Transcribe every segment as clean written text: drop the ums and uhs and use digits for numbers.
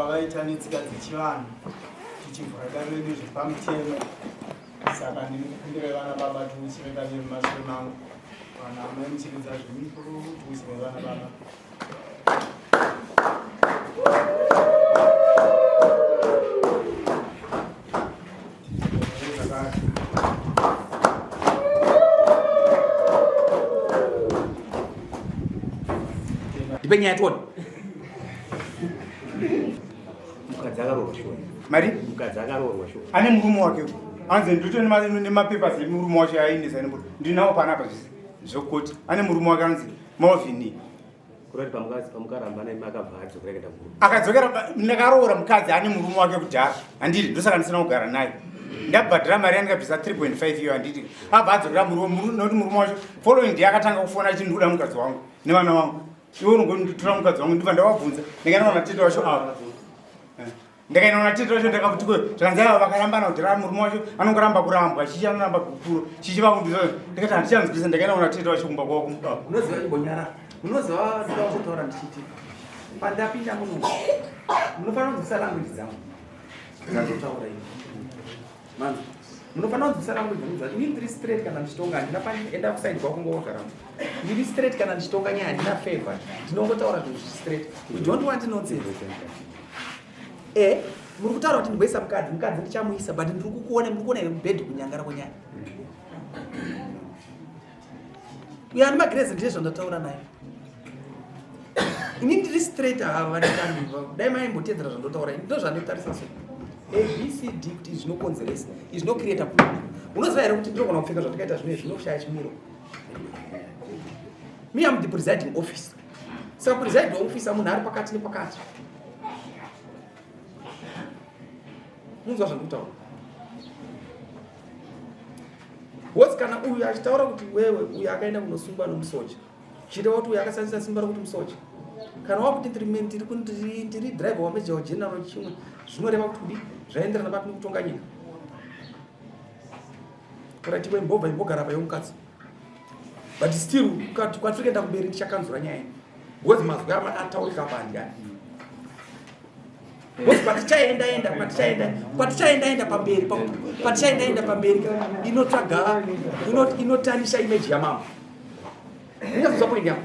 kwavaita netsika dzechivanhu tichivhura dare redu zvepamutemo. Saka ndinokukumbirai vana baba tiuchire dare mumashure mangu, vana amai muchiridza zvemipururu tiuchire vana baba. Ndipe nyaya tione. Mukadzi akaroorwa shuwa. Mari? Mukadzi akaroorwa shuwa. Ane murume wake. Anzi ndito nemapepa emurume wacho aindisa nemurume. Ndinawo panapa zvese. Zvekoti ane murume wake anzi Melvin. Kurati pamukadzi pamukaramba naye akabva adzokera kuenda kumurume. Akadzokera ndakaroora mukadzi ane murume wake kudhara. Handiti ndosaka ndisina kugara naye. Ndabhadhara mari yandikabvisa 3.5 iyo handiti. Abva adzokera murume murume nokuti murume wacho following day akatanga kufona achiti ndikuda mukadzi wangu nevana vangu. Iwe unongonditora mukadzi wangu ndibva ndavabvunza ndikaenda natete wacho ava. Eh. Ndakaenda natete wacho ndakakuti ko zvakanzi ava vakarambana kudhara murume wacho anongoramba kurambwa chichi anoramba gupuro chichi vakundisa ndikati handichanzwisa ndakaenda natete wacho kumba kwavo kumba. Unoziva imbonyara. Unoziva ndoda kutotaura ndichiti pandapinda muno munofanira kunzwisa language dzangu dzandotaura ini. Manzi munofanira kunzwisa language dzangu dzacho. Ini ndiri straight kana ndichitonga handina enda kuside kwako ngowagara. Ndiri straight kana ndichitonga nyaya handina favor. Ndinongotaura zvinhu zviri straight. We don't want nonsense. Eh, muri kutaura kuti ndimboisa mukadzi, mukadzi ndichamuisa but ndiri kukuona muri kuona here mubhedhi kunyangara kwenyaya. Uyo ane magrezi ndiye zvandataura naye. Ini ndiri straight ava vadikani dai maimbotedzera zvandotaura ini ndozvandotarisa so. A B C D kuti izvi zvinokonzeresa, izvi zvinocreata problem. Unoziva here kuti ndinogona kupfeka zvatakaita zvino izvi zvinoshaya chimiro. Me am the presiding officer. Saka presiding officer munhu ari pakati nepakati. Munzwa zvandikutaura. Because kana uyu achitaura kuti wewe uyu akaenda kunosungwa nomusoja chireva kuti uyu akashandisa simba rokuti musoja kana wakuti ndiri ndiri driver wamajor general chimwe zvinoreva kuti kudi zvaenderana papi nekutonga nyika right iwe imbobva imbogara payo mukadzi but still kwatiri kuenda kumberi ndichakanzura nyaya iyi because mazwi ataurika apa handiyani Because patichaenda enda patichaenda patichaenda enda pamberi patichaenda enda pamberi inotsvaga inotanisha image yamambo. Ndinazozwa point yangu.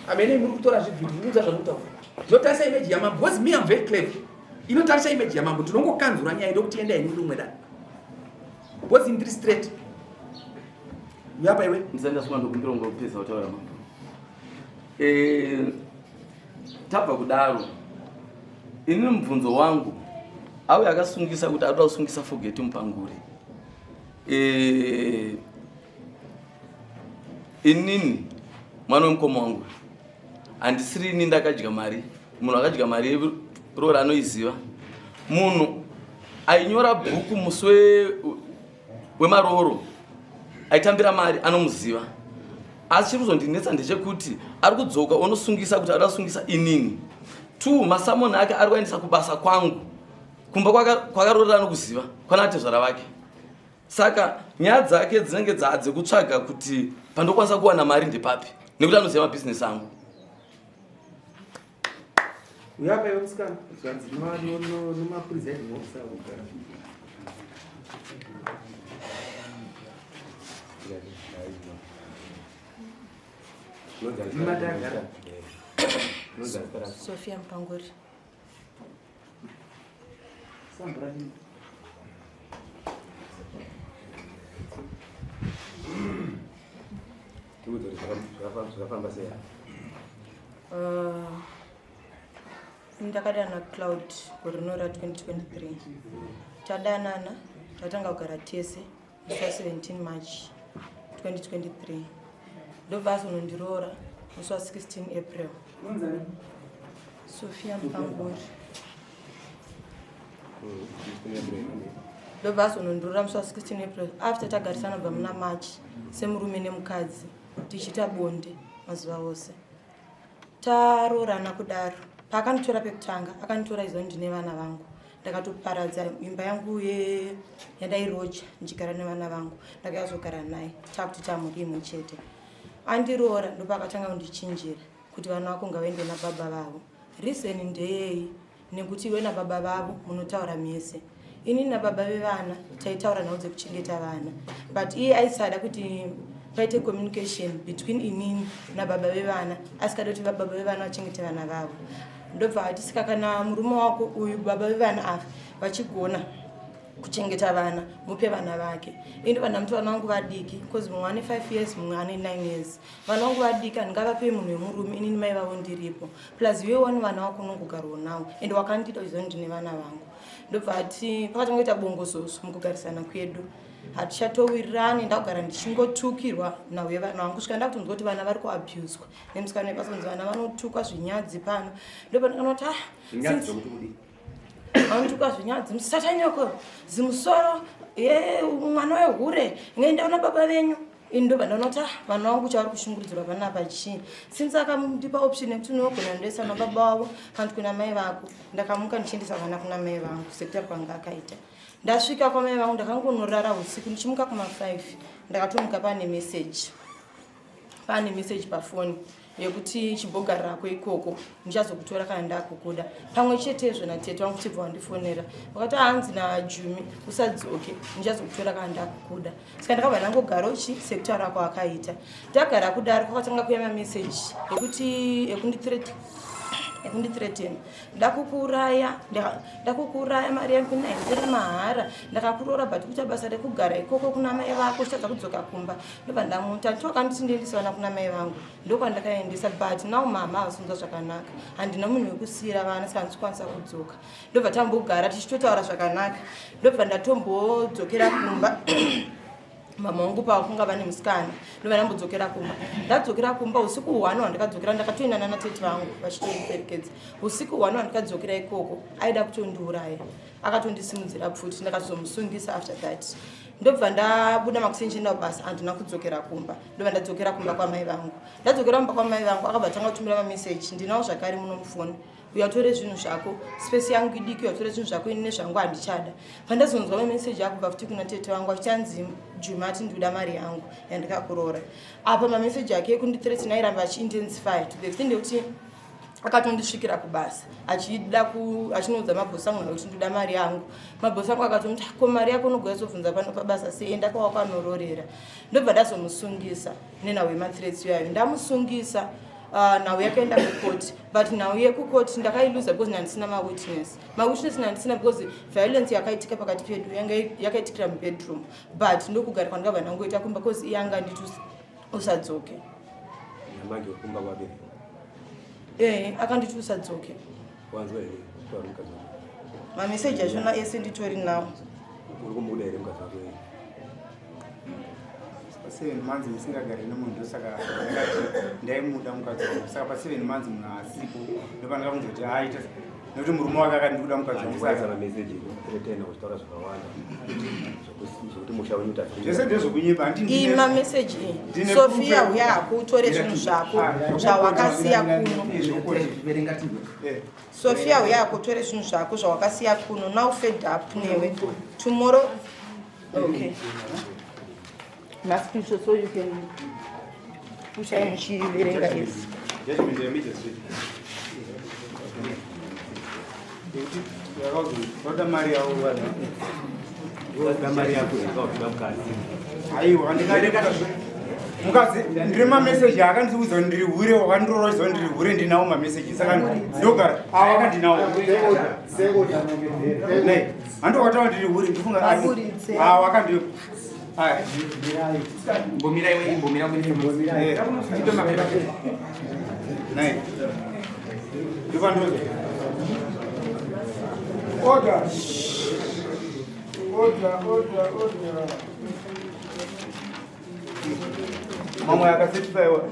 Amene muri kutora zvivhidhi muudza zvamutaura. Zvinotarisa image yamambo because me I'm very clever. Inotarisa image yamambo ndinongokanzura nyaya ndokuti enda henyu rimwe dani. Because ndiri straight. Uyapa iwe. Ndisati ndasuma ndokumbira ungopedza kutaura mambo. Eh tabva kudaro inini mubvunzo wangu auye akasungisa kuti arikuda kusungisa forget mupanguri e, inini mwana wemukoma wangu handisiri ini ndakadya mari munhu akadya mari roora anoiziva munhu ainyora bhuku musi wemarooro aitambira mari anomuziva asi chiri kuzondinetsa ndechekuti ari kudzoka onosungisa kuti ada kusungisa inini t masamoni ake ari kuendesa kubasa kwangu kumba kwakarorera anokuziva kwana atezvara vake saka nyaya dzake dzinenge dzekutsvaga kuti pandokwanisa kuwana mari ndepapi nekuti anoziva mabhizinesi angu Uyapa iwe musikana zvanzi nomapresiding officer kugara. Matagara. Sofia Mpanguri. Sambura Tiudze kuti zvakafamba sei? Ndakadana Cloud gore rino ra 2023. Tadanana, tatanga kugara tese musi wa 17 March 2023. Ndobva azonondiroora musi wa 16 April. Sofia Mpanguri. Ndobva azonondiroora musi wa 16 April after tagarisana kubva muna March semurume nemukadzi tichiita bonde mazuva ose. Taroorana kudaro paakanditora pekutanga akanditora izvo ndine vana vangu ndakatoparadza imba yangu yandairoja ndichigara nevana vangu ndakazogara naye takuti tamhuri imwe chete andiroora ndopaakatanga kundichinjira kuti vana vako ngavaende nababa vavo reason ndeyei Nekuti iwe nababa vavo munotaura mese. Ini nababa vevana taitaura nhau dzekuchengeta vana, but iye aisada kuti paite communication between inini nababa vevana, asikada kuti baba vevana vachengete vana vavo. Ndobva ati saka kana murume wako uyu baba vevana ava vachigona kuchengeta vana, mupe vana vake. Ini ndobva ndamuti vana vangu vadiki, bcause mumwe ane 5 years, mumwe ane 9 years. Vana vangu vadiki, handingavape munhu wemurume inini mai vavo ndiripo. Plus iwe wani vana vako unongogarwo nawo and wakandida uchiziva ndine vana vangu. Ndobva ati pakatangoita bongozozo mukugarisana kwedu, hatichatowirirani, ndakugara ndichingotukirwa nhau yevana vangu kusvika ndakutonzwa kuti vana vari kuabuswa nemusikana webasa, kunzi vana vanotukwa zvinyadzi pano. Ndobva ndakanoti ah, vanotukwa zvinyadzi, musatanyoko, zimusoro ye mwana wehure, ngaenda kuna baba venyu. Ini ndobva ndaona kuti ah, vana vangu chavari kushungurudzirwa panapa chii, since akandipa option yekuti unogona ndoisa nababa vavo kana kuti kuna mai vako. Ndakamuka ndichiendesa vana kuna mai vangu sekutaura kwanga akaita. Ndasvika kwamai vangu ndakangonorara usiku, ndichimuka kuma5 ndakatomuka pane message, pane message pafoni yekuti chibhogari rako ikoko, ndichazokutora kana ndakukuda. Pamwe chetezvo natete vangu chibva wandifonera vakati hanzi naJumi usadzoke, ndichazokutora kana ndakukuda. Saka ndakabva ndangogara uchi sekutaura kwaakaita. Ndagara kudaro kwakatanga kuya mameseji ekuti ekundithreaten, ndakukuuraya, ndakukuuraya, mari yangu inaindiri mahara, ndakakuroora but kuita basa rekugara ikoko kuna mai vako uchitadza kudzoka kumba. Ndobva ndamuta nditokanditi ndiendese vana kuna mai vangu, ndokwandakaendesa. But now mama havasonzwa zvakanaka, handina munhu wekusiyira vana, saka handikwanisa kudzoka. Ndobva tambogara tichitotaura zvakanaka, ndobva ndatombodzokera kumba. Mama wangu pakunga vane musikana, ndobva ndambodzokera kumba. Ndadzokera kumba usiku hwano hwandakadzokera, ndakatoenda nana tete vangu vachitondiperekedza. Usiku hwano hwandikadzokera ikoko aida kutondiuraya, akatondisimudzira pfuti, ndakazomusungisa. After that ndobva ndabuda makuseni chienda kubasa, handina kudzokera kumba. Ndobva ndadzokera kumba kwamai vangu. Ndadzokera kumba kwamai vangu akabva tanga kutumira mameseji, ndinawo zvakare muno mufoni, uyatore zvinhu zvako, space yangu idiki, uyatore zvinhu zvako, ini nezvangu handichada. Pandazonzwa mameseji akubva futi kuna tete vangu achichanzi Juma ati ndikuda mari yangu yandikakuroora. Apa mameseji ake ekundithreaten airamba achiintensify to the extent yekuti akatondisvikira kubasa achida achinoudza mabhosi angu kuti ndoda mari yangu. Mabhosi angu akatomuti ko mari yako unogozobvunza pano pabasa sei, enda kwawakanororera. Ndobva ndazomusungisa nenhau yemathreats iyayo. Ndamusungisa, nhau yakaenda kukoti, but nhau yekukoti ndakailuza because ndandisina mawitness. Mawitness ndandisina because violence yakaitika pakati pedu yanga yakaitikira mubedroom, but ndokugara kwandakabva ndangoita kumba because iye anga nditi usadzoke. Manje uri kumba kwake? Eh, akanditi usadzoke. Wanzwa here kutaura mukadzi wako? Mameseji achona ese nditori nawo. Uri kumuda here mukadzi wako here? Pa7 months musingagari nemunhu, ndosaka ndakati ndaimuda mukadzi wangu. Saka pa7 months munhu asipo, ndopandakabvunza kuti aita nekuti murume wake akati ndikuda mukadzi wangu. Saka saka mameseji ekuthreatena uchitaura zvakawanda zvekuti musha wenyu utadza. Zvese ndezvokunyepa, handi iyi mameseji iyi. Ndine Sofia, proof uya hako utore zvinhu zvako Ah, zvawakasiya kuno. Zvekukoti. Verenga tinzwe. Sofia, uya hako utore zvinhu zvako zvawakasiya kuno, now fed up newe, tomorrow. Okay, mascreenshot so you can pusha muchiverenga isi. Judgment yamagistrate yekuti vakazoda mari yavo vanhu. Unoda mari yako here kana uchida mukadzi? Aiwa, ndingade mukadzi. Ndiri mameseji akandiudza kuti ndiri hure, wakandiroora uchiziva kuti ndiri hure. Ndinawo mameseji, saka ndogara ava akandinawo. Nei handi wakataura ndiri hure, ndifunga Aburitse. awa akandi aya. Imbomira iwe, imbomira kuita. Ito mapepa. Nei ndopandoza. Order, order, order, order. Mamwe akacertifyiwa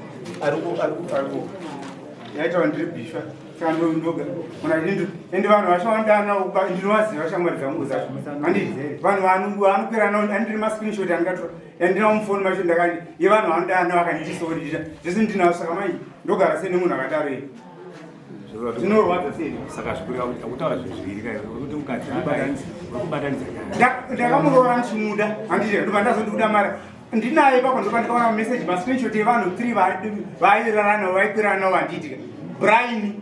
ariku yaitawa ndiri bhishwa, saka ndoga muna ende vanhu vacho vandana ndinovaziva, shamwari dzangu dzacho handii, vanhu vanokwira nao andiri mascreenshot andikatora yandinawo mufoni macho ndakandi yevanhu vanodana vakandiisawo ndiita zvese ndinazvo. Saka mai ndogara sei nemunhu akadaro iyi? Zvinorwadza sei? Saka zvikureva kuti akutaura zvinhu zviviri kai, uri kuti mukadzi uri kubatanidza nyaya. Ndakamuroora ndichimuda, handiti? Ndobva ndazondikuda mari ndinaye papo, ndopa ndikaona mameseji, mascreenshot evanhu 3 vairara navo, vaikwirana navo, handiitika Brian.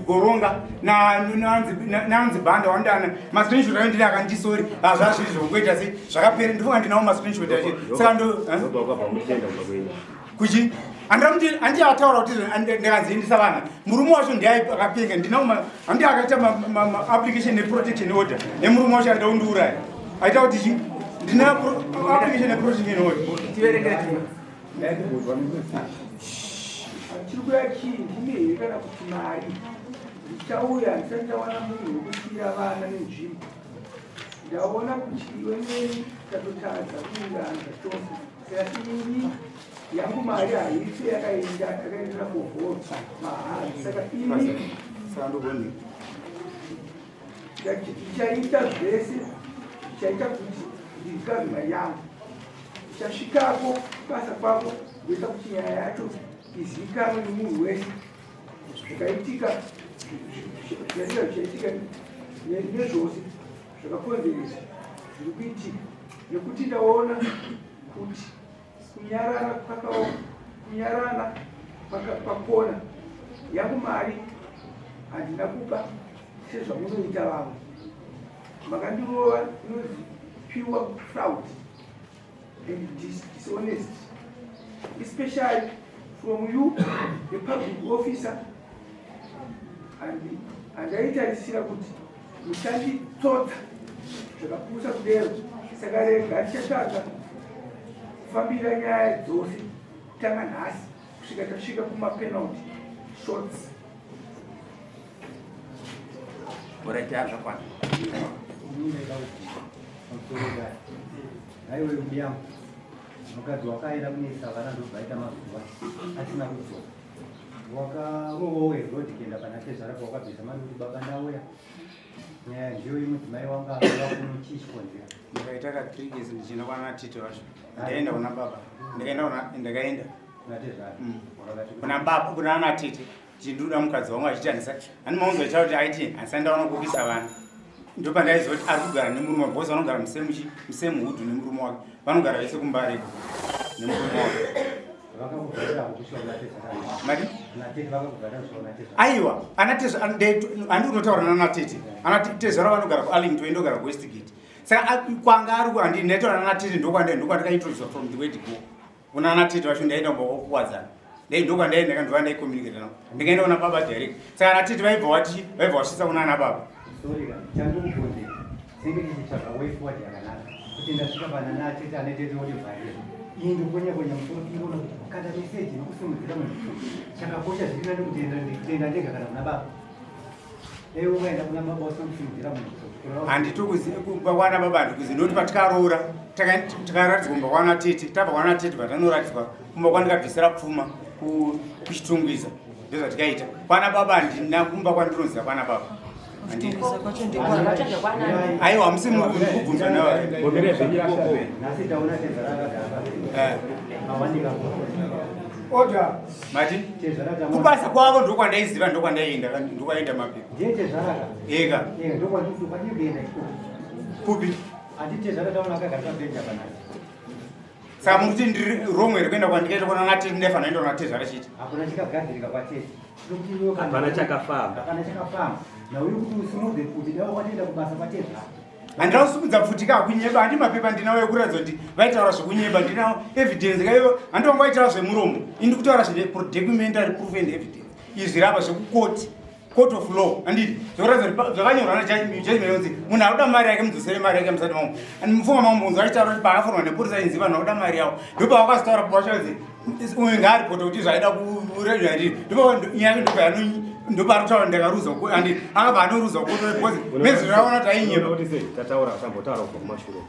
Goronga nanzi Banda wandana mascreenshot ayo ndine akandisori hazvazviri zvokungoita sei zvakapera ndifunga ndinawo mascreenshot acho saka ndo kuchi handi ataura kuti ndikanziendesa vana murume wacho ndiye akapenga ndinawo handi akaita maapplication neprotection order nemurume wacho aida kundiuraya aita kuti chi ndina application neprotection order. Chiri kuya chii ndine here kana kuti mari ndichauya ndisati ndawana munhu wekusiira vana nenzvimbo. Ndaona kuti iwe neni tatotadza kuwirirana zvachose, saka ini yangu mari haife yakaenda yakaendera bohoro mahara. Saka ini ndichaita zvese zvichaita kuti ndirecover mari yangu. Ndichasvikako basa kwako ndoita kuti nyaya yacho izivikanwe nemunhu wese zvikaitika zvikaitika zvichaitika nezvose zvakakonzeresa zviri kuitika, nekuti ndaona kuti kunyarara kunyarana pakona. Yangu mari handina kupa sezvamunoita vamwe makandirova, inonzi pure fraud and dishonest, especially from you, the public officer, and handaitarisira kuti muchanditsotsa zvakapusa kudero. Saka rega ndichatsvaga kufambira nyaya dzose kutanga nhasi kusvika tasvika kumapenalty shots. Alright, zvakwana. Aiwe mudiyangu, mukadzi wakaenda kunetsa vana ndobva aita mazuva asina kudzoka. Wakarowawo herodi kuenda pana tezvara pawakabvisa mari kuti baba ndauya. Nyaya ndiyo yemudzimai wanga auya kuno, chii chikonzera? Ndakaita ka 3 years ndichienda kwana tete vacho. Ndaenda kuna baba, ndakaenda kuna ndakaenda Kuna tezvara? Wakakati Kuna baba, kuna ana tete chinduda mukadzi wangu achiti handisa handi maunzo aita kuti aiti handisa ndaona kukisa vana. Ndopandaiziva kuti ari kugara nemurume because vanogara musame hood nemurume wake, vanogara vese kuMbareko nemurume wake. Vakakuvharira kusvika kuna tezvara? Mati? Kuna tete, vakakuvharira kusvika kuna tezvara? Aiwa, ana tezvara handi unotaura nana tete. Ana tezvara vanogara kuArlington, indogara kuWestgate. Saka kwanga ari handi ndaitaura nana tete, ndokwandakaintroducwa from the word go kuna ana tete vacho. Ndaenda kumba kwakuwadzana ndai ndokwandaenda, ndova ndaicommunicate navo. Ndikaenda kuna baba direct, saka ana tete vaibva wati vaibva vasvitsa kuna ana baba. Sorry ka, chandikubvunze tinenge tichitsvaga way forward yakanaka kuti ndasvika panana tete ane tete wotivharira. Iyi ndikonya konya musoro tingoona kuti kukanda meseji nokusimudzira munhu chakakosha zviri nani kuti kuenda ndega kana kuna baba. Dai ukaenda kuna baba usina kusimudzira munhu. Handitokuzi kumba kwana baba handikuzi nokuti patikaroora takaratidzwa kumba kwana tete. Tabva kwana tete bvatanoratidzwa kumba kwandikabvisira pfuma kuChitungwiza. Ndozvatikaita kwana baba. Handina kumba kwandinoziva kwana baba. Kuchitungwiza kwacho ndekwana? Aiwa, hamusi muri kubvunzwa nawa. Gomere zvenyu ikoko. Nhasi taona tezvara akagara Eh. mawanika. Order. Mati? Tezvara taona. Kubasa kwavo ndokwandaiziva, ndokwandaenda, ndokwaenda mapepa. Ndiye tezvara ka? Eka. Eh, ndokwandiri kuenda ikoko. Kupi? Handi tezvara taona akagara pabenja panasi? Saka muri kuti ndiri wrong here kuenda kwandikaita kwana natete? Ndaifanira enda kuna tezvara chete. Hakuna chakagadzirika kwatete. Nokuti iwe Hapana chakafamba. Hapana chakafamba nauye kuti usimudze kuti dai wakatoenda kubasa kwatezvara. Handina kusimudza pfuti ka kunyeba. Handi mapepa ndinawo ekuratidza kuti vaitaura zvekunyeba. Ndinawo evidence kaivo. Handi vanga vaitaura zvemuromo, indi kutaura zvine documentary proof and evidence. Izvi rapa zvekukoti, court of law, handiti? Zvekuratidza kuti zvakanyorwa najudgment kunzi munhu akuda mari yake, mudzosere mari yake musati mamo. Mufunga mamubvunzo achitaura kuti paakafonwa nepurisa inzi vanhu vakuda mari yavo, ndopavakazotaura pavachanzi uyu ngaaripota kuti zvaida kurejwa, handiti? Ndopanyaya ndopaari kutaura ndakaruza, handi? Akabva anoruza kukoto because mezviraona kuti ainyeba. Kuti sei tataura usambotaura kubva kumashure?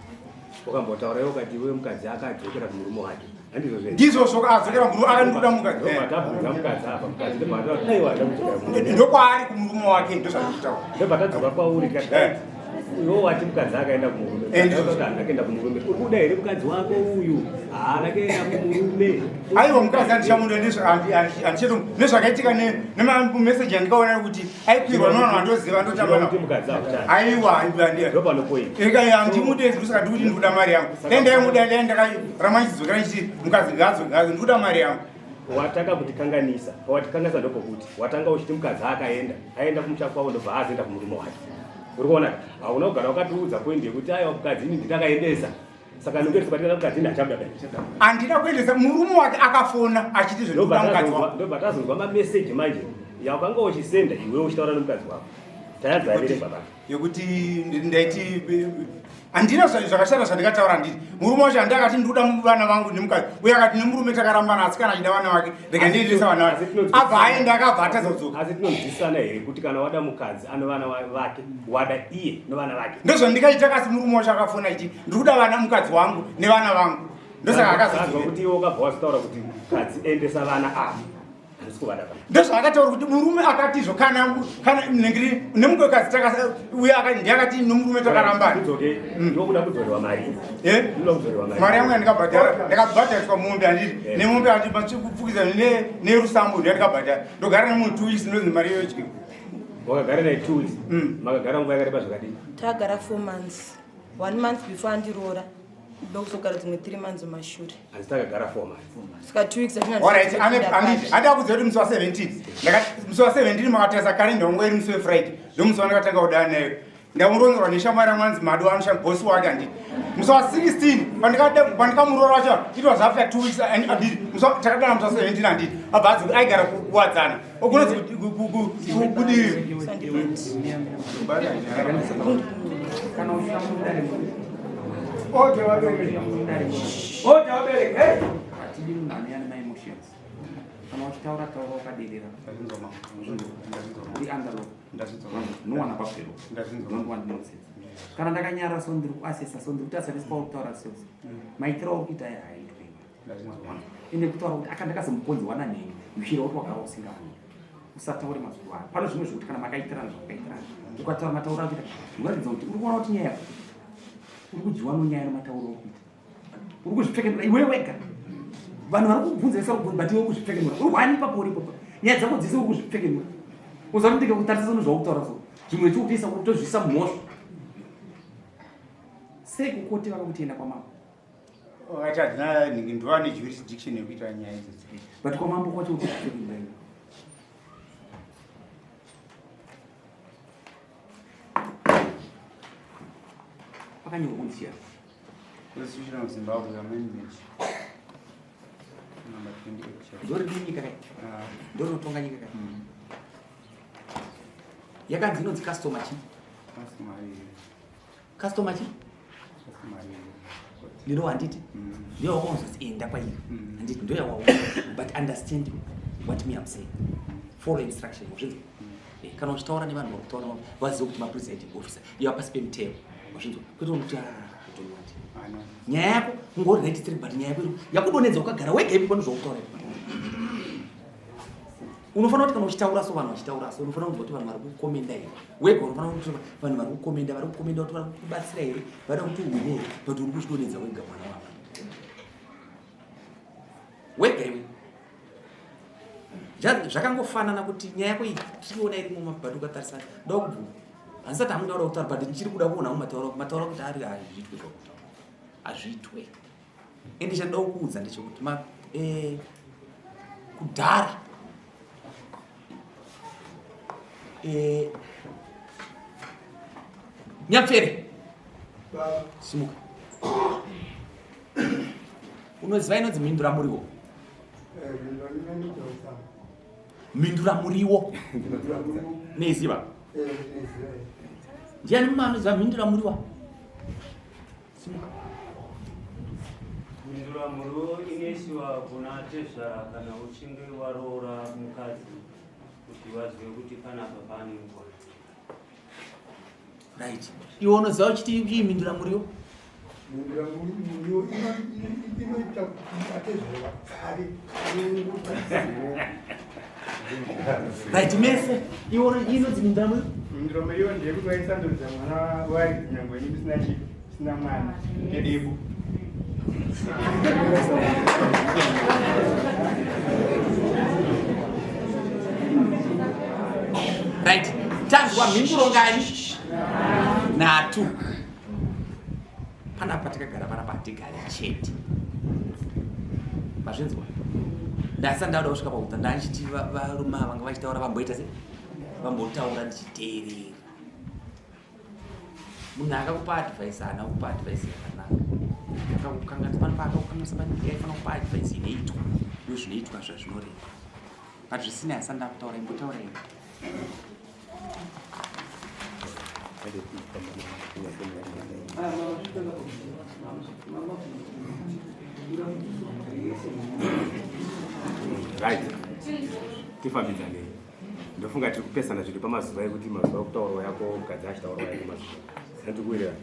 Ukambotaura iwe ukati iwe mukadzi akadzokera kumurume wake, handizvo zvee? Ndizvozvo, adzokera murume akandoda mukadzi. Ndobva tabvunza mukadzi apa, mukadzi ndobva ataura aiwa ndakudzokera kumurume. Ndokwaari kumurume wake, ndozvandikutaura. Ndobva tadzoka kwauri tikati iwe wati mukadzi akaenda kumurume. Ndizvo. Akaenda kumurume, uri kuda here mukadzi wako uyu? Haana kuenda kumurume. Aiwa, mukadzi handichamuda. Handicheto nezvakaitika nemameseji andikaona kuti aikwirwa nevanhu vandoziva, ndotamba kuti navo. Mukadzi akuchada. Aiwa. Ndopanopoint. Handimude, ndosaka ndikuti ndikuda mari yangu. Dai ndaimuda, dai ndakaramba ndichidzokera ndichiti mukadzi ngaadzoke, ndikuda mari yangu. Watanga kutikanganisa. Pawatikanganisa ndopokuti watanga uchiti mukadzi akaenda, aenda kumusha kwavo ndobva azoenda kumurume wake. Uri kuona? Hauna kugara wakatiudza point yekuti aiwa mukadzi ini nditakaendesa. Saka ndinge tikatika mukadzi ini hachabuda dai. Handina kuendesa murume wake akafona achiti zvinoda mukadzi wako. Ndobva tazonzwa mameseji manje yaukanga uchisenda iwe uchitaura nemukadzi wako. Tayanzwa yaverengwa baba. Yekuti ndaiti handina zvakashata zvandikataura handiti murume wacho handi akati ndikuda vana vangu nemukadzi uye akati nemurume takarambana asi kana achida vana vake rega ndiendesa vana vake abva aenda akabva atadza kudzoka asi tinonzwisana here kuti kana wada mukadzi ano vana vake wada iye nevana vake ndozvandikaita kasi murume wacho akafona ichi ndikuda vana mukadzi wangu nevana vangu ndosaka akazozwa kuti iwe ukabva wazotaura kuti mukadzi endesa vana ava Ndozvaakataura kuti murume akatizvo kana kana nengiri nemukadzi taka uye akati akati nomurume takarambana. Mm. Ndokuda kudzorerwa mari. Eh? Mari yangu yandikabhadhara ndakabhadhariswa mombe handiti eh. nemombe handiti machikupfukidza ne nerusambo ndandikabhadhara. Ndogara nemunhu 2 weeks ndonzi mari iyoyo chii. Wakagara naye 2 weeks. Mm. Makagara nguva yakareba zvakadini? Tagara 4 months. 1 month before andiroora. Ndokuzogara dzimwe 3 months mumashure. Asi takagara 4 months. Saka 2 weeks atina. Alright, ane anditi ada kuziva kuti musi wa 17. Ndakati musi wa 17 makatarisa kalenda wangu iri musi we Friday. Ndomusi wandakatanga kudana nayo. Ndamurongerwa neshamwari yangu anzi Madu anoshanda boss wake anditi. Musi wa 16 pandikada pandikamuroora wacho it was after 2 weeks and anditi musi wa takadana musi wa 17 anditi. Abva adzi aigara kuwadzana. Okunonzi kudivi. Kana usina mudare Ode vabereki. Ode vabereki. Hey. Hatidi munhu anouya nemaemotions. Kana uchitaura taura wakaderera. Uri under law. No one above the law. Don't want nonsense. Kana ndakanyara so ndiri kuassessa so ndiri kuti asati sipawo kutaura so. Maitiro auri kuita aya haaitwe. Ende kutaura kuti aka ndakazomukonzerwa nanhengi uchiira kuti wagara usingamundi. Usataure mazuva ano. Pane zvimwe zvekuti kana makaitirana zvakaitirana. Ukataura matauro akuita unoratidza kuti uri kuona kuti nyaya yako uri kudyiwa nonyaya nematauro okuita uri kuzvipfekenura iwe wega vanhu vari kubvunza vese kubvunza but iwe kuzvipfekenura uri hwani ipapo uripo nyaya dzako dzese uri kuzvipfekenura uza kuti ndikakutarisa zvinhu zvakutaura so zvimwe chikutoisa kutozvisa mhosva sei kukoti vakakuti enda kwamambo Vakati hadzina nhingi ndovane jurisdiction yekuita nyaya idzodzo but kwamambo kwacho uri kuzvipfekenura iwe Pakanyorwa kunzi chii? Constitution of Zimbabwe Amendment number 28. Ndoridi nyika kai? Ah. Ndorinotonga nyika kai? Mm. Yakanzi inonzi customer chi? Customary. Customer chi? Customary. Ndino handiti? Mm. Ndiyo wakonzoti enda kwairi. Mm. Handiti ndo yawaona. But understand what me I'm saying. Follow instruction. Wazvinzwa? Eh, kana uchitaura nevanhu vari kutaura navo vazive kuti mapresiding officer iva pasi pemutemo wazvinzwa kwete kuti ah, don't want nyaya yako ungori right straight but nyaya yako yakudonedza ukagara wega ipi pano zvaukutaura ipi unofanira kuti kana uchitaura so vanhu vachitaura so unofanira kunzwa kuti vanhu vari kukomenda here wega unofanira kuti vanhu vari kukomenda vari kukomenda kuti vari kubatsira here vada kuti uhwine here but uri kuzvidonedza wega mwana wavo wega iwe Zvakangofanana kuti nyaya yako iyi tiriona iri mumabhati ukatarisa ndoda kubvuma handisati hangu ndauda kutaura but ndichiri kuda kuona hangu mataura mataura kuti ari hazviitwe zvakutaura hazviitwe ende chandoda kukuudza ndechekuti ma eh, kudhara eh, nyapfere simuka unoziva inonzi mhindura muriwo mhindura muriwo neiziva ndiani mumwe anoziva mhindura muriwa simuka mhindura muriwo inoisiwa kuna tezvara kana uchinge waroora mukadzi kuti vazive kuti panapa pane nguva Right. Iwe unoziva uchiti ii mhindura muriwo? Mhindura muriwo inoita kuti atezvara vapfave. Right, mese. Iwe inonzi mhindura muriwo? Mhindura muriwo ndeyekuti vaisandudza mwana waridzi nyangwe ini musina chii musina mwana kedebu. Right. Tanzwa mhinduro ngani? Nhatu. Panapa takagara panapa hatigari chete. Mazvinzwa? Ndasati ndauda kusvika pakuta ndachiti varume ava vanga vachitaura vamboita se vambotaura ndichiteerera. Munhu akakupa advice haana kupa advice yakanaka. Akakukanganisa pano paakakukanganisa pane aifanira kupa advice inoitwa ndozvinoitwa zvazvinoreva. But zvisina asati ndakutaura imbotaura ini. Right, tifambidzanei. Ndofunga tiri kupesana zviri pamazuva ekuti mazuva ekutaurwa yako mukadzi achitaurwa yako mazuva sandiri kuwirirana,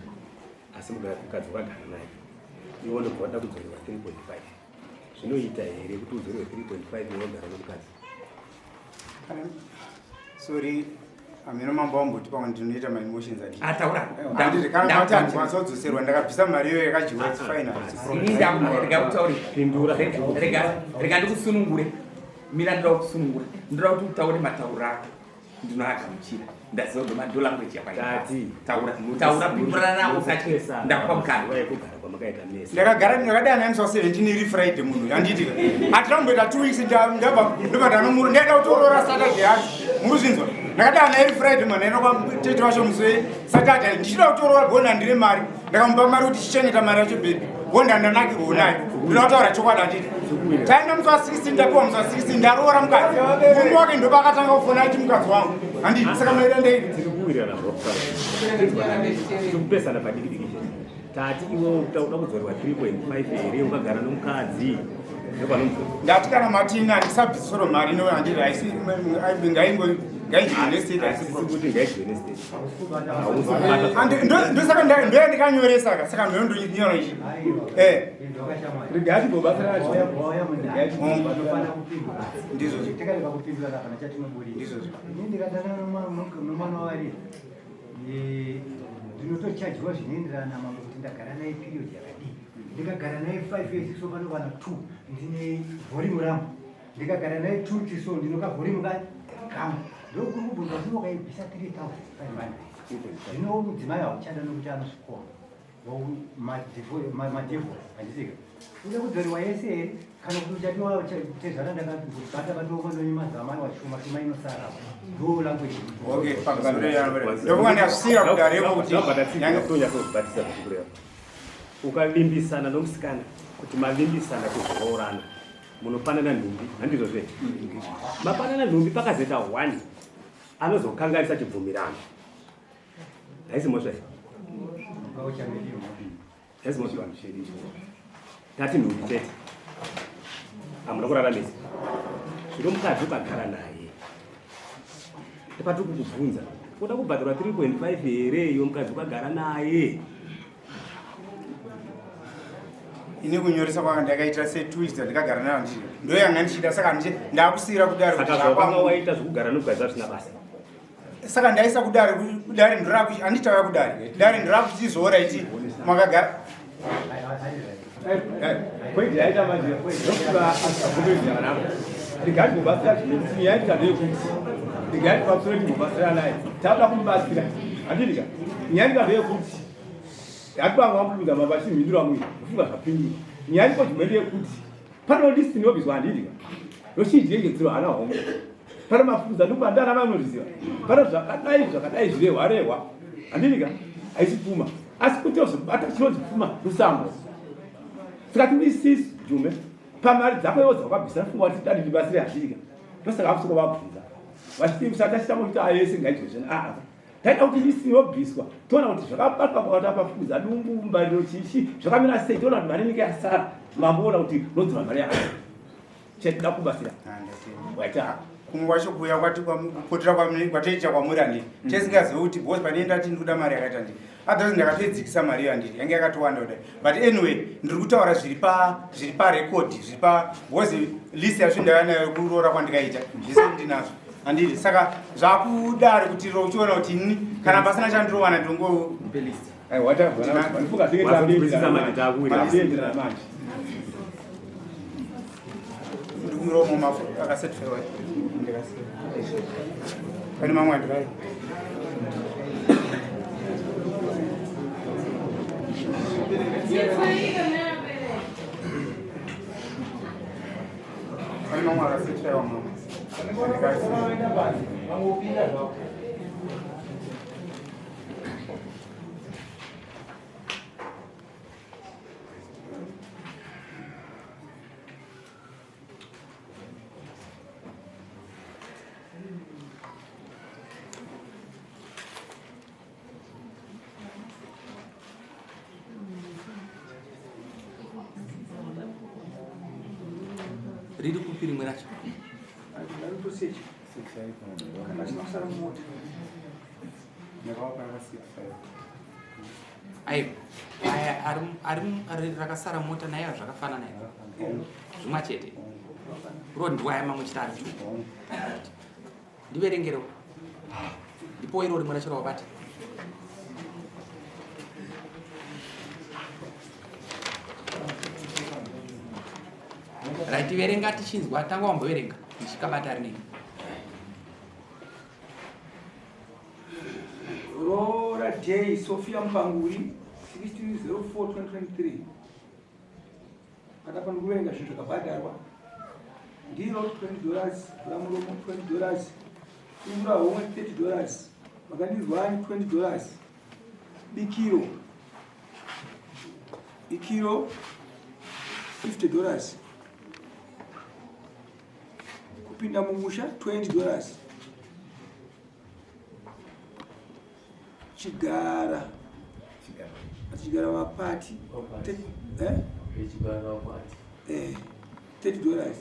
asi mukadzi wakagara naye iwe unobva wada kudzorerwa 3.5 zvinoita here kuti udzorerwe 3.5 iwe wagara nomukadzi? Sorry, ameno mambo wamboti pamwe ndinoita maemotions ataura andikana andikwanisa kudzoserwa ndakabvisa mari iyoyo yakadyiwa it's fine. Rega kutaure, rega ndikusunungure. Mira, ndoda kusunungura, ndoda kuti utaure matauro ako ndinoagamuchira. Ndaziva kuti ndo language yakwaitati. Taura, taura, pindurana navo usati ndakupa mukana. Ndakagara ndakadana naye musi wa 17 iri Friday munhu handiti hatina kumboita 2 weeks ndabva ndobva ndanomuru ndaida kutoorora Saturday yacho muri zvinzwa. Ndakadana naye iri Friday mwana ino kwatete wacho musi weSaturday ndichida kutoorora bhona ndine mari ndakamupa mari kuti chichengeta mari yacho baby bonda ndanakirwa nayo ndinoda kutaura chokwadi handiti taenda musi wa 16 ndapiwa musi wa 16 ndaroora mukadzi murume wake ndopakatanga kufona aiti mukadzi wangu handiti saka maida ndei tiri kuwirirana tiri kupesana padiki diki chete. Tati iwe uda kudzorerwa 3.5 here ukagara nomukadzi? Ndopanomubvunza. Ndati kana matini handisabvisoro mari ino handiti haisi ngaingo ngaidyiwe nestate haisi Haisi kuti ngaidyiwe nestate. Ndosaka ndoya ndikanyoresa ka saka ndondonyora ichi eh Regai timbobatsirana. Ndizvo. Tikarega kupindura kana chatinoburira. Ndizvo. Ini ndikadanana nomwana wavari ndinotochajiwa zvinoenderana namambo kuti ndagara naye period yakadii. Ndikagara naye 5 years so panokwana 2 ndine volume rangu. Ndikagara naye 2 tiso ndinoka volume kangu. Ndokuri kubvunza kuti wakaibvisa 3500. Zvino mudzimai hauchada nokuti anosvikora. Madivorce handisika uda kudzoriwa yese here kana kuti uchadiwa tezvara ndakabata vatongo nonyimazamani washoma shoma inosara ndo language. Okay, pamusoro yangu ndofunga ndasvira kudareko kuti Tonyatsokubatisa kuti kureva ukavimbisana nomusikana kuti mavimbisana kuzoroorana munopanana nhumbi handizvo zve mapanana nhumbi pakazoita one anozokanganisa chibvumirano haisi mhosva here? Haisi mhosva. Tati nhumbi chete hamuna kuraramisa zvino mukadzi ukagara naye ndepatiri kukubvunza uda kubhadharwa 3.5 here iwe mukadzi ukagara naye? Ini kunyoresa kwanga ndakaita se 2 weeks dzandikagara nayo handiti ndoyanga ndichida saka ndakusiyira kudare kuti Saka zvawakanga zvakwangu. Waita zvekugara nomukadzi hazvina basa. Saka ndaisa kudare kudare ndoraku handitauya kudare dare ndorakuchizoora iti makagara. Point yaita manje ndokuva asabvumidza vanavo regai timbobatsira zvimwe nyaya ndeyekuti regai tibatsire timbobatsira naye takuda kumubatsira handidika nyaya ndika ndeyekuti hatibanga wamupinza mamba achimhindura mwe kufunga zvapindura nyaya ndiko zvimwe ndeyekuti pano list inobviswa handidika ndochidyengedzero hana homwe pano mafuza ndokubandana vanozviziva pano zvakadai zvakadai zvirehwa rehwa handidika haisi pfuma asi kuti ozobata chinonzi pfuma rusambo saka timisisi jume pamari dzako iwo dzawakabvisa funga kuti dani ndibatsire handidika ndosaka vakusoko vabvunza vachiti usati achitanga kuti ayese ngaidye zvena aa taida kuti list inobviswa toona kuti zvakabatwa pakati apa fuza dumbu mbariro chichi zvakamira sei toona kuti mari inenge yasara mamboona kuti unodzora mari yako chatida kubatsira waita. Kumwe kwacho kuuya kwati kupotera kwatoita kwamuri handiti tisingazivi kuti because pane ndati ndikuda mari yakaita ndii otherwise ndakatoidzikisa mari iyo handiti yange yakatowanda kudai but anyway ndiri kutaura zviri pa zviri parekodi zviri pa because list yacho ndaiva nayo kuroora kwandikaita zvese ndinazvo handiti saka zvakudari kuti uchiona kuti ini kana pasina chandirowana ndongo Aiwa, Wazonzwisisa manje takuwira. manje. Ndikuromo mafu akasetifaiwa ndikasiya pane mamwe andikai pane mamwe. Riri kupi rimwe racho? Aiwa, aya ari rakasara mota naye zvakafanana zvimwa chete. Ro ndiwaya mamwe chete ari tu. Ndiverengerewo. Ndipo iro rimwe racho rawabata. Right, verenga tichinzwa, tanga wamboverenga ndichikabata rinei. Roora Day Sophia Mpanguri 1604 2023 Panapa ndikuverenga zvinhu zvakabhadharwa ndiro 20 dollars vuramuromo 20 dollars ingura homwe 30 dollars makandinzwani 20 dollars bikiro bikiro 50 dollars kupinda mumusha 20 dollars chigara chigara mapati eh? 30 eh, dollars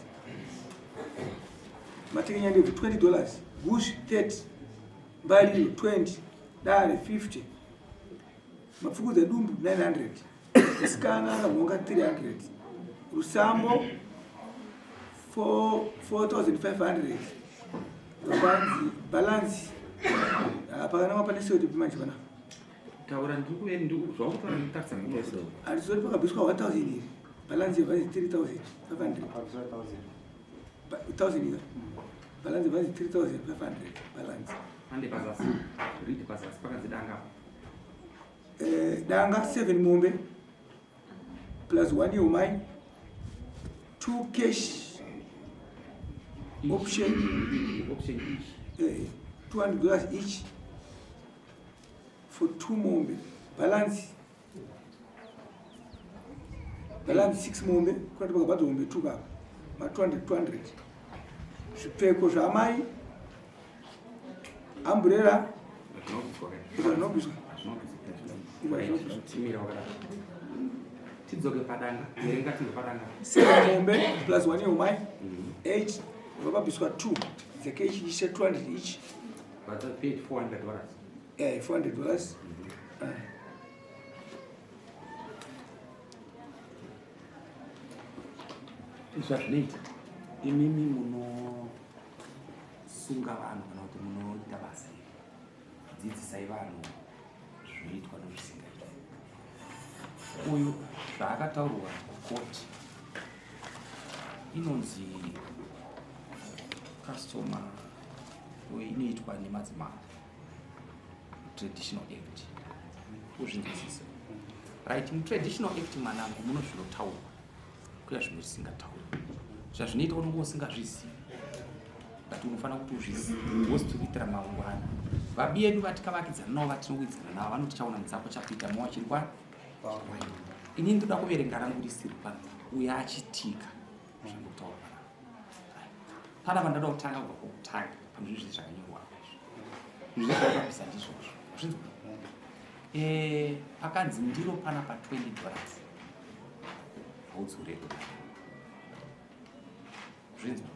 matekenya ndebvu 20 dollars gush 30 mbariro 20 dare 50 mapfukudza dumbu 900 musikana akanhonga 300 rusambo 4500 vakanzi balance ah, pakananga pane soti manje pana taura ndikuvautaura ndikutarisa handizoti pakabviswa 1000 iri balance yevanzi 3500 1000 ika balance yevanzi 3500 balance ande pazasi read pazasi pakanzi danga Eh, danga 7 mombe plus 1 yeumai 2 cash option option each eh, 200 dollars each for 2 mombe balance balance 6 mombe kunati pakabhadza mombe 2 kapa ma 200 200 zvipfeko zvaamai amburera zvinobviswa tidzoke padanga verenga tinge padanga seven mombe plus one yeumai eight vababviswa two dzekechi each 200 each but paid 400 dollars yeah, 400 dollars Zvazvinoita imimi munosunga vanhu kana kuti munoita basa iri dzidzisai vanhu zvinoitwa nezvisingaitwi. Uyu zvaakataurwa kukoti inonzi customer inoitwa nemadzimambo traditional act uzvinzwisise right mutraditional act mwanangu muno zvinotaurwa kuya zvimwe zvisingataurwi zvazvinoita unonge usingazvizivi but unofanira kuti uzvizive wozitokuitira mangwana vabi yedu vatikavakidzana navo vatinowidzana navo vanoti chaona mudzako chakuita mowa chiri kwa ini ndoda kuverenga rangu risiri pano uyo achitika zvandikutaura panapa panapa ndada kutanga kubva kwokutanga pane zvinhu zvese zvakanyorwa apa izvi zvinhu zvese zvakabvisa ndizvozvo zvinzwa eh, pakanzi ndiro panapa 20 dollars haudzorerwe zvinzwa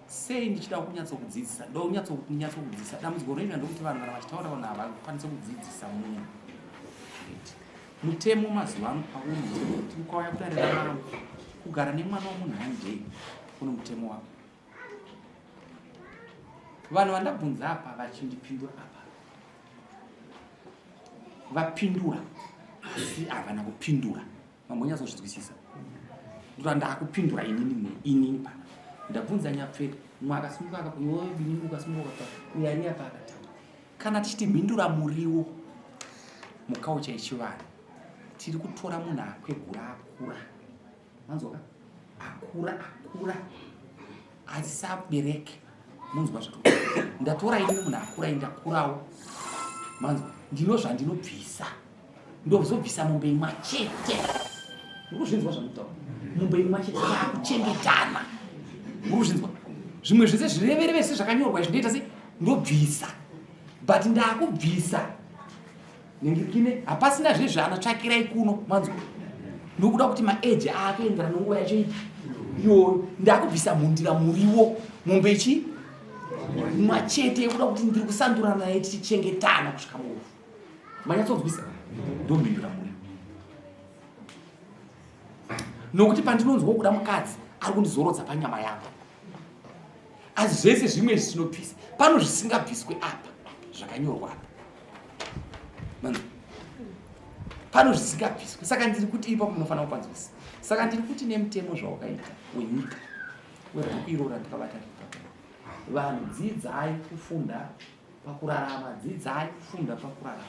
sei ndichida kunyatsokudzidzisa ndonyatsokudzidzisa dambudziko rinoita ndokuti vanhu kana vachitaura vanhu havakwanise kudzidzisa munhu Mutemo mazuva ano pauri ndewekuti ukauya kudare ramambo kugara nemwana wemunhu handei kune mutemo wako. Vanhu vandabvunza apa vachindipindura apa vapindura asi havana kupindura mambonyatsozvinzwisisa ndoda ndakupindura inini inini pana ndabvunza nyapfeka mumwe akasimuka akapiwa binini ukasimuka ukataura uyo ari apa akataura Kana tichiti mhindura muriwo mukaucha yechivanhu tiri kutora munhu akwegura akura manzwaka akura akura Asi sabereki munzwa zvato ndatora ini munhu akura indakurawo manzwa ndino zvandinobvisa ndozobvisa mombe imwa chete muri kuzvinzwa zvandikutaura mombe imwa chete takuchengetana muri kuzvinzwa zvimwe zvese zvirevereve se zvakanyorwa izvi ndoita se ndobvisa but ndakubvisa nengirikine hapasina zve zvaanotsvakirai kuno manzwa nokuda kuti maeji aakuenderana nenguva yacho ipi iyoyo ndakubvisa mhundira muriwo mombe ichi machete yekuda kuti ndiri kusandurana naye tichichengetana kusvika murufu manyatsonzwisa ndomhindura muriwo nokuti pandinonzwa kuda mukadzi ari kundizorodza panyama yangu asi zvese zvimwe izvi tinobvisa pano zvisingabviswe apa zvakanyorwa apa pano zvisingabviswe saka ndiri kuti ipapo munofanira kupanzwisa saka ndiri kuti nemutemo zvawakaita wenyika webhuku iro randikabata ripa vanhu dzidzai kufunda pakurarama dzidzai kufunda pakurarama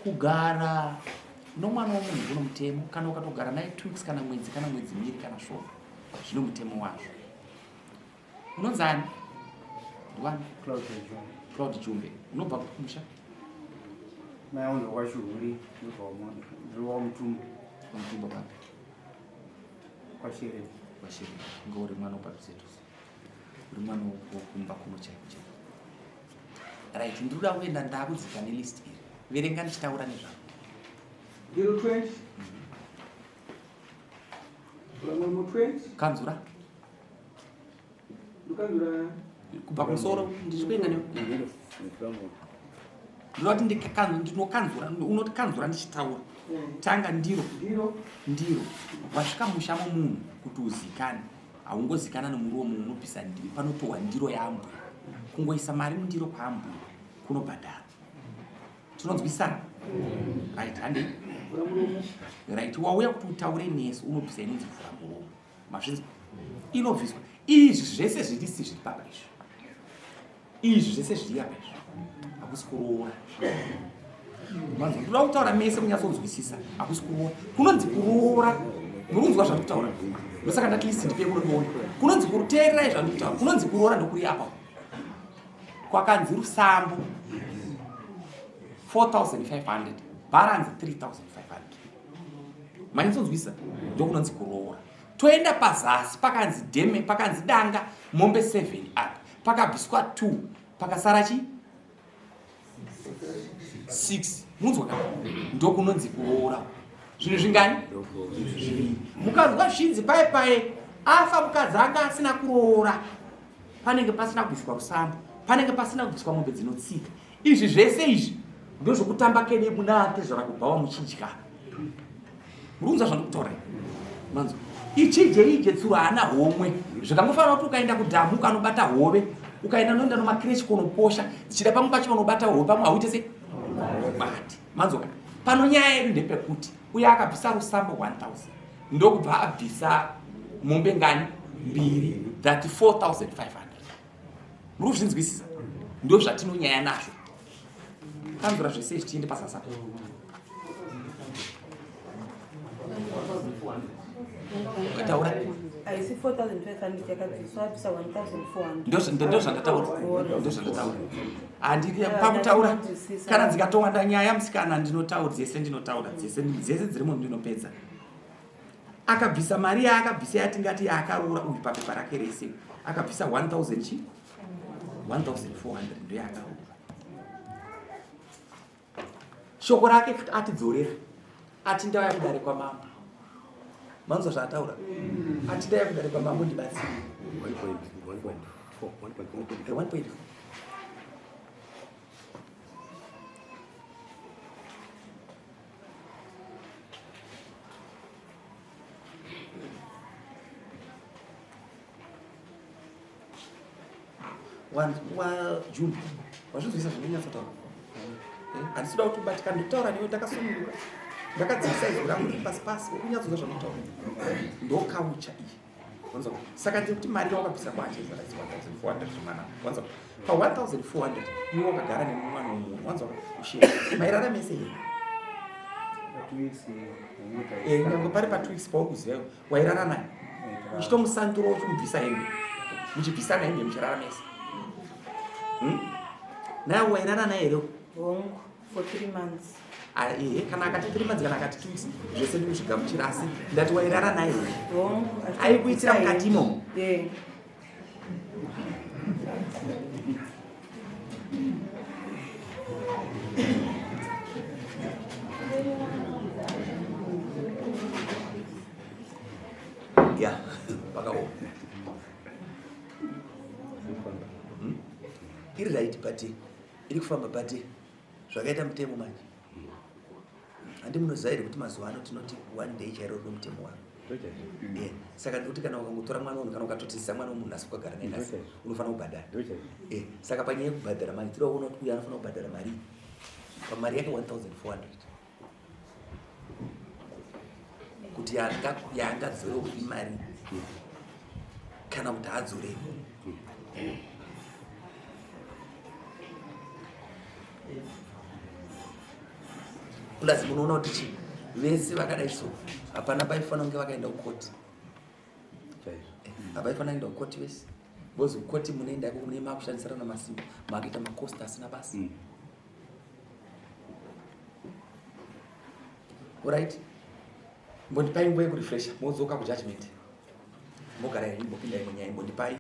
kugara nomwana womunhu kuno mutemo kana ukatogara naye two weeks kana mwedzi kana mwedzi miri kana svondo zvino mutemo wazvo unonzani ndiwani Claude Jumbe unobva kumusha mai angu ndokwachihuri ndobva wamutumbo wamutumbo papi kwashereni kwashereni inge uri mwana upadhuze dhuze uri mwana wokumba kuno chaiko chaiko right ndiri kuda kuenda ndakudzika nelist iri verenga ndichitaura nezvako ndiro 20 vamwe 20 kanzura ndokanzura kubva kumusoro ndiri kuenda ne ndinoda kuti ndinokanzura unotikanzura ndichitaura tanga ndiro ndiro wasvika musha momunhu kuti uzikane haungozikana nomuromo unobvisa ndiro panotohwa ndiro yaambuya kungoisa mari mundiro kwaambuya kunobhadhara tinonzwisana right handei right wauya kuti utaure nesu unobvisa inonzi vhura muromo mazvinzwa inobviswa izvi zvese zvirisi zviri papa izvi izvi zvese zviri apa izvi hakusi kuroora manzwa ndoda kutaura mese kunyatsonzwisisa hakusi kuroora kunonzi kuroora murikunzwa zvandikutaura ndosaka ndati list ndipe kunondiona kunonzi kuteererai zvandikutaura kunonzi kuroora ndokuri apa kwakanzi rusambo 4500 bharanzi 3500 manyatsonzwisa ndokunonzi kuroora toenda pazasi pakanzi dheme pakanzi danga mombe 7 apa pakabviswa 2 pakasara chi 6 munzwa ka ndokunonzi kuroora zvinhu zvingani zviviri mukanzwa zvinzi paye paye afa mukadzi anga asina kuroora panenge pasina kubviswa rusambo panenge pasina kubviswa mombe dzinotsika izvi zvese izvi ndozvokutamba kede muna tezvara kubhawa muchidya murikunzwa zvandikutaura manzwa ichije ije tsuro haana homwe zvikangofanira kuti ukaenda kudhamu ukanobata hove ukaenda noenda nomakirechi kunoposha dzichida pamwe pacho vanobata hove pamwe hauite se bati manzwa pano nyaya yedu ndepekuti uye akabvisa rusambo 1000 ndokubva abvisa mombe ngani mbiri that 4500 muri kuzvinzwisisa ndo zvatinonyaya nazvo kanzura zvese izvi tiende pasasa ukataura haisi 4500 yakabviswa abvisa 1400 ndozvandataura ndozvandataura handidi pakutaura kana dzikatowanda nyaya musikana ndinotaura dzese ndinotaura dzese dzese dzirimo ndinopedza akabvisa mari yaakabvisa yatingati yaakaroora uyu papepa rake rese akabvisa 1000 chi 1400 ndoyaakaroora shoko rake futi atidzorera ati ndauya kudare kwamambo manzwa zvaataura ati ndauya kudare kwamambo ndibatsire 1.4 wajumbe wazvinzwisa zvandinyatsataura eh, handisi kuda kuti ubatikane ndikutaura newe ndakasununguka ndakadzikisa izwi rangu riri pasi pasi ukunyatsonzwa zvandikutaura ndokaucha iyi wanzwa saka ndiri kuti mari yawakabvisa kwaacheza 1400 mwana wanzwa pa 1400 iwe wakagara nemumwana womunhu wanzwa ushe mairara mese here eh, nyange pari pa two weeks pauri kuziva wairara naye uchitomusandura uchimubvisa hembe Muchibvisana hembe muchirara mese. Naye wairara naye here? Hongu, for 3 months. Ah, ehe, kana akati 3 months kana akati 2 weeks zvese ndikuzvigamuchira asi ndati wairara naye here? Hongu. Aikuitira mukati imomo? Eh. Ya, pakaoma. Iri right but iri kufamba but zvakaita mutemo manje. Handi munoziva here kuti mazuva ano tinoti one day chairo rino mutemo waro. Yeah. Saka ndikuti kana ukangotora mwana wemunhu kana ukatotizisa mwana wemunhu asi ukagara naye nhasi unofanira kubhadhara. Eh, saka panyaya yekubhadhara mari tiri kuona kuti uyu anofanira kubhadhara mari pamari yake 1400 kuti yaangadzorewo imari kana kuti haadzorei. Plus munoona kuti chi vese vakadai so hapana paifanira kunge vakaenda kukoti. Havaifanira kuenda kukoti vese because kukoti munoenda ikoko mune makushandisirana masimba makuita makosti asina basa. Alright, mbondipai nguva yekurefresha modzoka kujudgment mogara henyu mbopinda imwe nyaya mbondipai.